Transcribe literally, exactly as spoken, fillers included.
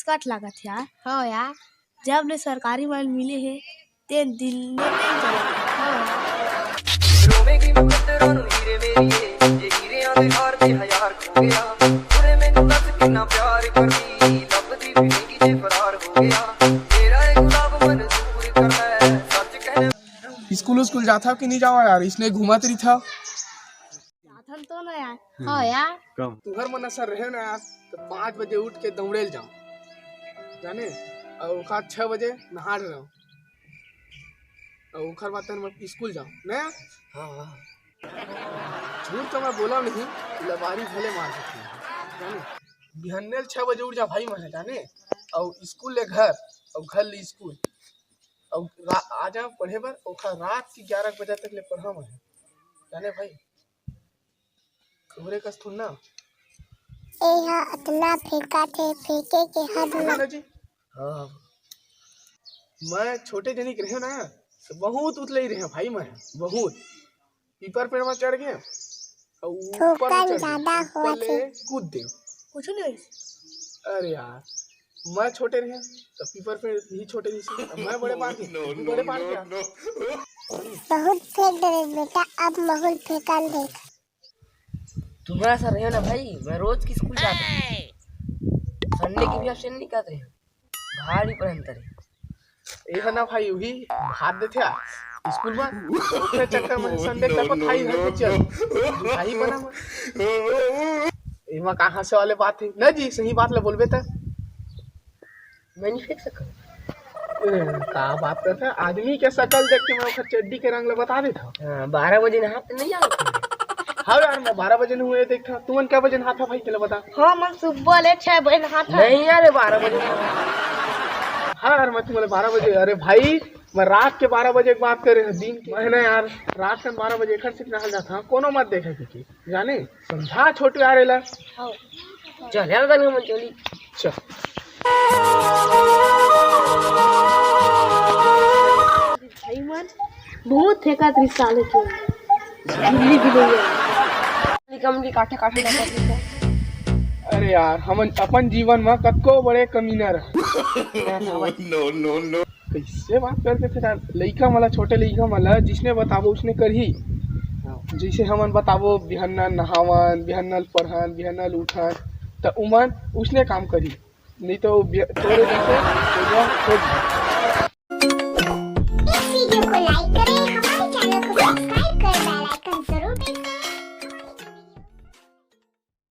दिक्कत लागत हे यार। हाँ यार। जब ले सरकारी मोबाइल मिले हे, तेन दिन ले तेन चलत हे। हाँ यार। रोवेगी मुकद्दरों हीरे मेरी, ये हीरे आंदे हार दे हजार खो गया। पूरे मैनू दस कितना प्यार करदी, लभदी फिरेगी जे फरार हो गया। मेरा एक गुलाब मंजूर कर ले, सच कहने। स्कूल उस्कूल जाथव कि नहीं जावा यार? इसने घूमत रहिथव। जाथन तो ना यार। हाँ यार। तुहर मन असन रहे ना यार, तो पाँच बजे उठ के दौड़े ल जाओ, जाने, और ओखर छः बजे नहा रहो, और ओखर बाद तन स्कूल जाओ, ना यार? हाँ, हाँ। झूठ तो मैं बोला नहीं, लबारी भले मार सकते हैं, जाने? बिहन्ने ल छः बजे उठ जा भाई मन, जाने? और स्कूल ले घर, और घर ले स्कूल, और रा-, आ जा पढ़े बर, ओखर रात के ग्यारह बजे तक ले पढ़ा मैं, जाने भाई? तोहरे कस थोड़ ना। ए हा अतना फेंकाथे, फेंके के हद ना। ना जी। हाँ। मैं छोटे जनिक रहे ना, तो बहुत उतले ही रहे भाई, मैं बहुत। पीपर पेड़ में चढ़ गए, और ऊपर में थोकन चढ़ गए, ज्यादा ऊपर होवत ले हे। कूद दे। कुछ नहीं। अरे यार, मैं छोटे रहे, तो पीपर पेड़ भी छोटे नहीं से, अब मैं बड़े पार के, no, तू बड़े no, पार no, के आ। No। बहुत फेंक डरे बेटा, अब महूँ ल फेंकन देख। तुम्हर असन रहे ना भाई, मैं रोज के स्कूल जाता हूँ। संडे के भी absent नहीं करते हैं। भारी पढ़न तरे। ए ह ना भाई, उही भात देथे आ स्कूल में। ओकरे चक्कर में संडे तक खाई घर के चल। भाई बना मैं। एमा कहाँ से वाले बात है? ना जी, सही बात ला बोलबे त। मैं नहीं फेंक सकत। ए, का बात करत हे? आदमी के शकल देख के मैं ओकर चड्डी के रंग ला बता देत हूँ। हाँ, बारह बजे नहात नहीं आवत हे। हाँ यार, मैं बारह बजे नहूँ, ये देखत हूँ। तुमन क्या बजे नहात हव भाई, तेला बता। हाँ, मैं सुबह ले छह बजे नहात हूँ। नहीं यार, बारह बजे। हाँ यार, मैं तुम्हें बारह बजे, अरे भाई, मैं रात के बारह बजे के बात करे हूँ, दिन के। मैं ना यार, रात के बारह बजे एकर से नहा जात हूँ, कोनो मत देखे किके। जाने, समझा छोटू यार एला। हाँ। चल, यार, तनी हमन चली। चल। भाई मन, बहुत फेंकत रिहिस साले के। गिल्ली गिल्ली। निकम के काठा काठा लगा देता। अरे यार, हमन अपन जीवन में कतको बड़े कमीना रह। No, no, no। कइसे बात करके फेर यार, लइका मन ला, छोटे लइका मन ला जिसने बताबो उसने करही। हाँ। जइसे हमन बताबो बिहन्ना नहावन, बिहन्ना पढ़न, बिहन्ना उठन, त उमन उसने काम करही। नहीं तो बि-, तोरे जइसे हो जा, हो जा।